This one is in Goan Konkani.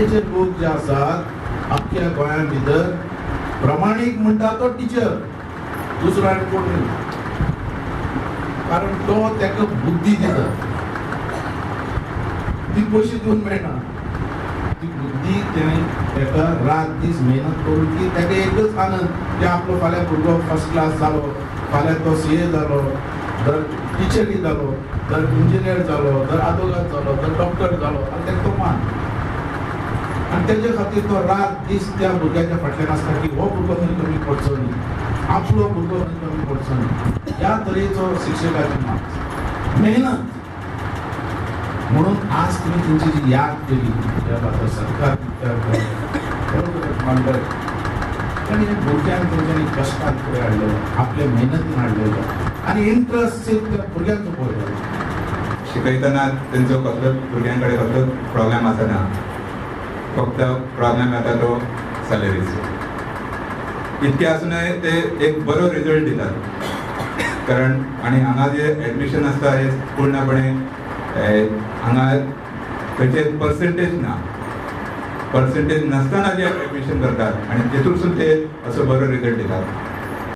आयचे लोक जे आसात आख्ख्या गोंया भितर प्रमाणीक म्हणटा तो टिचर, दुसरो आनी कोण न्ही, कारण तो ताका बुद्धी दिता, ती पयशे दिवन मेळना, ती बुद्धी तेणें ताका रात दीस मेहनत करून की ताका एकच आनंद की आपलो फाल्यां भुरगो फर्स्ट क्लास जालो, फाल्यां तो CA जालो, जर टिचरी जालो, जर इंजिनियर जालो, जर आदोगाद जालो, जर डॉक्टर जालो, आनी ताका तो मान. आनी तेजे खातीर तो रात दीस त्या भुरग्याच्या फाटल्यान आसता की हो भुरगो खंय कमी पडचो न्ही, आपलो भुरगो खंय कमी पडचो न्ही. ह्या तरेचो शिक्षकाची मान मेहनत. म्हणून आज तुमी तेंची जी याद केली त्या बाबतीत सरकार बरोबर मांडलं, कारण हे भुरग्यांक तेंच्यांनी कश्टान फुडें हाडलेलो, आपले मेहनतीन हाडलेलो आनी इंट्रस्ट त्या भुरग्यांचो पळयलो. शिकयतना तेंचो कसलोच भुरग्यां कडेन कसलोच प्रॉब्लेम आसना, फक्त प्रॉब्लेम येता तो सॅलरीचो. इतके आसूनय ते एक बरो रिजल्ट दितात, कारण आनी हांगा जे एडमिशन आसता हे पूर्णपणे हांगा खंयचे पर्सेंटेज ना, पर्सेंटेज नासतना जे एडमिशन करतात आनी तेतूंतसून ते असो बरो रिजल्ट दितात.